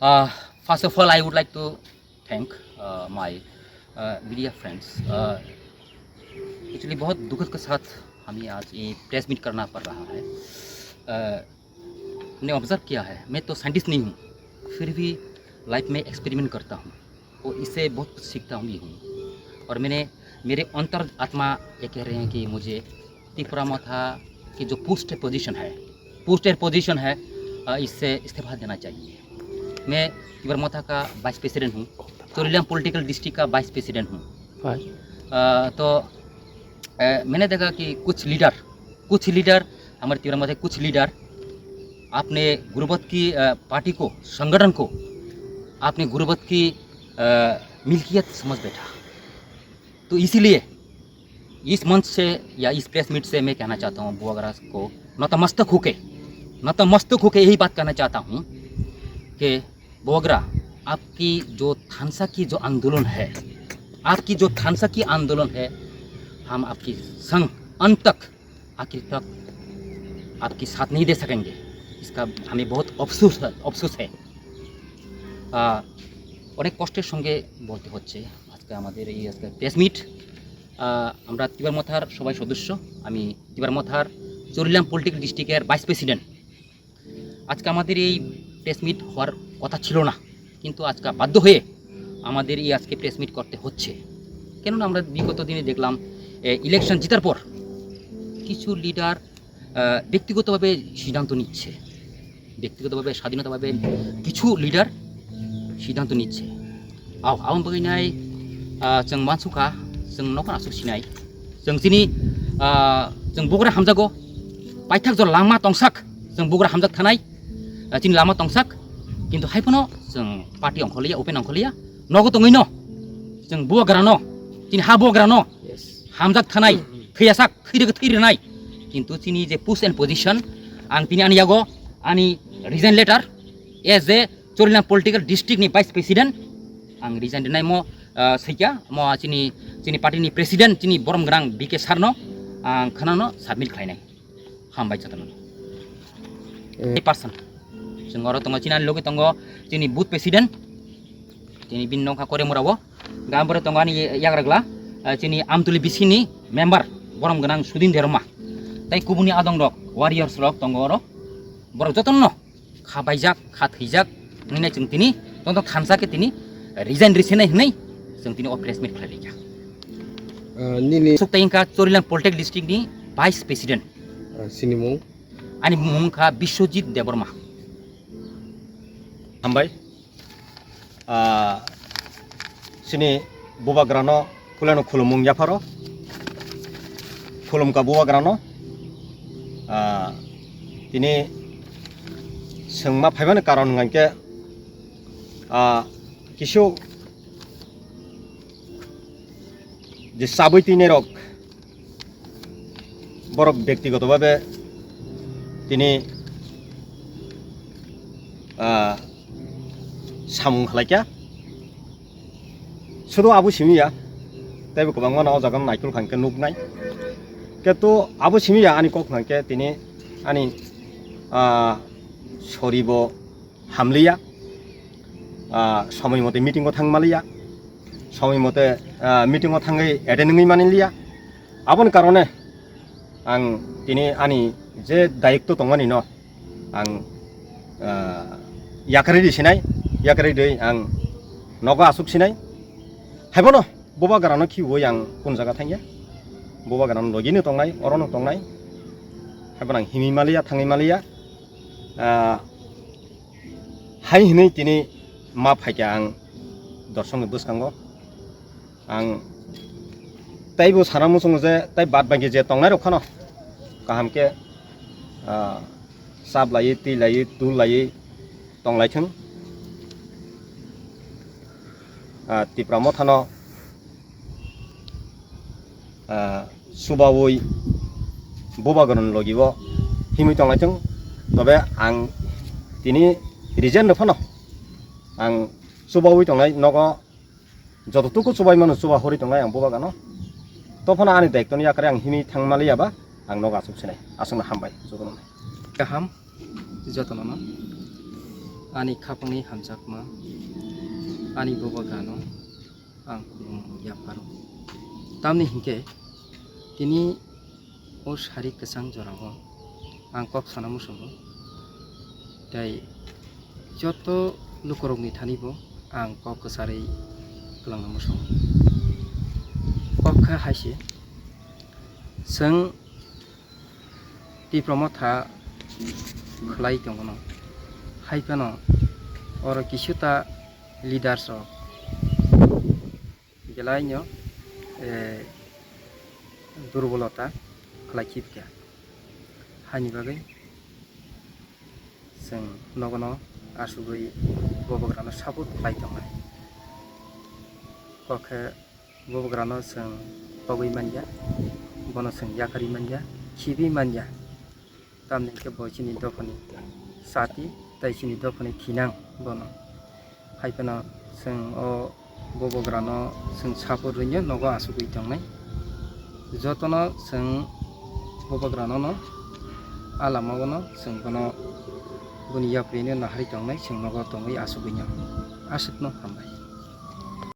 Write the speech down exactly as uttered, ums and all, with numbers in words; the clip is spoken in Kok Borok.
Uh, first of all, I would like to thank uh, my uh, media friends. Uh, actually, बहुत दुख के साथ हमें आज ये प्रेस मीट करना पड़ रहा है। Uh, हमने ऑब्जर्व किया है, मैं तो साइंटिस्ट नहीं हूँ, फिर भी लाइफ में एक्सपेरिमेंट करता हूँ और इससे बहुत कुछ सीखता हूँ भी हूँ। और मैंने, मेरे अंतर आत्मा ये कह रहे हैं कि मुझे तिपरा मोथा की जो पोस्ट पोजीशन है, पोस्टर पोजीशन है, अ, इससे इस्तीफा देना चाहिए। मैं तिपरा मोथा का वाइस प्रेसिडेंट हूँ, चोरीलाम पॉलिटिकल डिस्ट्रिक्ट का वाइस प्रेसिडेंट हूँ। अ, तो अ, मैंने देखा कि कुछ लीडर, कुछ लीडर, हमारे तिपरा मोथा के कुछ लीडर आपने गुर्बत की अ, पार्टी को, संगठन को आपने गुर्बत की अ, मिल्कियत समझ बैठा। तो इसीलिए इस मंच से या इस प्रेस मीट से मैं कहना चाहता हूँ बुआग्रा को नतमस्तक होके, नतमस्तक होके यही बात कहना चाहता हूँ कि बुआग्रा, आपकी जो थानसा की जो आंदोलन है, आपकी जो थानसा की आंदोलन है, हम आपकी संग अंत तक, आखिर तक आपकी साथ नहीं दे सकेंगे। इसका हमें बहुत अफसोस है, अफसोस है। আহ, অনেক কষ্টের সঙ্গে বলতে হচ্ছে আজকে আমাদের এই আজকে প্রেস মিট। আমরা তিপরা মথার সবাই সদস্য, আমি তিপরা মথার চোরিলাম পলিটিক্যাল ডিস্ট্রিক্টের ভাইস প্রেসিডেন্ট। আজকে আমাদের এই প্রেস মিট হওয়ার কথা ছিল না, কিন্তু আজকে বাধ্য হয়ে আমাদের এই আজকে প্রেস মিট করতে হচ্ছে। কেননা আমরা বিগত দিনে দেখলাম, এ, ইলেকশন জেতার পর কিছু লিডার আহ, ব্যক্তিগতভাবে সিদ্ধান্ত নিচ্ছে, ব্যক্তিগতভাবে স্বাধীনতাভাবে কিছু লিডার সিদ্ধান্ত নিচ্ছে। Ao, aboni bagwi nai, ah, chwng mansukha, chwng nokhon aswk sinai. Chwng chini, ah, chwng bugra hamjago, paithak jora lama tongsak, chwng bugra hamjak thanai, ah, chini lama tongsak, kintu hai phano chwng party ongkhorliya, open ongkhorliya, nogo tongwino, chwng bubagrano, chini ha bubagrano, hamjak thanai, thwiyasak, thwi rwgwi thwi rwnai. Kintu chini je post and position, ang tini ani yago ani resign letter as a Chorilam political district ni vice president, ang resign rwnaimo, ah, swikia, mo chini, chini party ni president, chini borom gwnang B K sir no ang khwnano submit khlainai. Hambai jotono. Eh. Person. Chwng oro tongo, chini ani logi tongo, chini booth president, chini bini nokha Koremura o. Gam bore tongo ani yagragla, eh, chini Amtuli bisini member, borom gwnang Sudin Derma. Tai kubuni adong rok, warriors rok tongo oro. Borok jotono kha baijak, kha thwijak, nini chwng tini, tongtong thansa khe tini resign risinai hwnwi chwng tini o press meet khlai laikha. Ah, nini suk tai wngkha Chorilam Poltek district ni vice president. Ah, sini mung? Ani mung wngkha Biswajit Debbarma. Hambai. Ah, sini bubagrano kuleno khulumung yapharo. Khulumka bubagrano. Ah, tini swngma phaimani karon hwnkhe, ah, kisu je chabwi twinai rok borok byaktigoto bhabe tini, ah, samung khlaikha. Sudu abo simi ya, teibo kwbangma no o jaga no naikol kha hwnkhe nuknai. Kintu abo simi ya ani kok hwnkhe tini ani, ah, soribo hamliya, ah, somoi mote meeting o thang maliya, somoi mote, ah, meeting o thangwi attend wngwi manliya. Aboni karone ang tini ani je dayikto tongmani no ang, ah, yakarwi sinai, yakarwi ang nogo asuk sinai. Haibono bubagrano khiui ang kun jaga thangya, bubagrano logino tongnai, orono tongnai, haibono ang himwi maliya, thangwi maliya. Ah, hai hinwi tini ma phaikha ang dorsokni bwskango. Ang teibo sana muchungo je tei bad baki je tongnai rok phano kaham khe, ah, chap laiwi, twi laiwi, tul laiwi tong lai thung. Ah, Tipra mothano ah, chubaui bubagrani logi o himwi tonglaithung, tobe ang tini resign rw phano ang chubaui tongnai nogo joto tuku chubai mano chuba hori tongnai ang bubagano. To phano ani daitwni yakarwi ang himwi thang maliya ba ang nogo aswk sinai, aswkno hambai jotono. Kaham. Jotono no. Ani khapangni hamjakma, ani bubagrano ang khulumung yapharo. Tamni hinkhe tini o sari kwchang jorao ang kok sana muchungo, tei joto lukurokni thanibo ang kok kwcharwi kwlangna muchungo. Kok khe hai se, chwng Tipra Motha khlai tongo no, hai phano oro kisuta leaders rok belaino, eh, durbolota khlai khibkha. Haini bagwi chwng nogono asugwi bubagrano support khlai tongnai. Kok khe bubagrano chwng pogwi manya, bono chwng yakarwi manya, khibi manya. Tamni hwnkhe bo chini dophani sati tei chini dophani thinang bono. Hai phano chwng o bubagrano chwng support rwino nogo asugwi tongnai. Jotono chwng bubagrano no a lamaono chwng bono boni yaprino naharwi tongnai, chwng nogo tongwi asugwino. Aswkno hambai.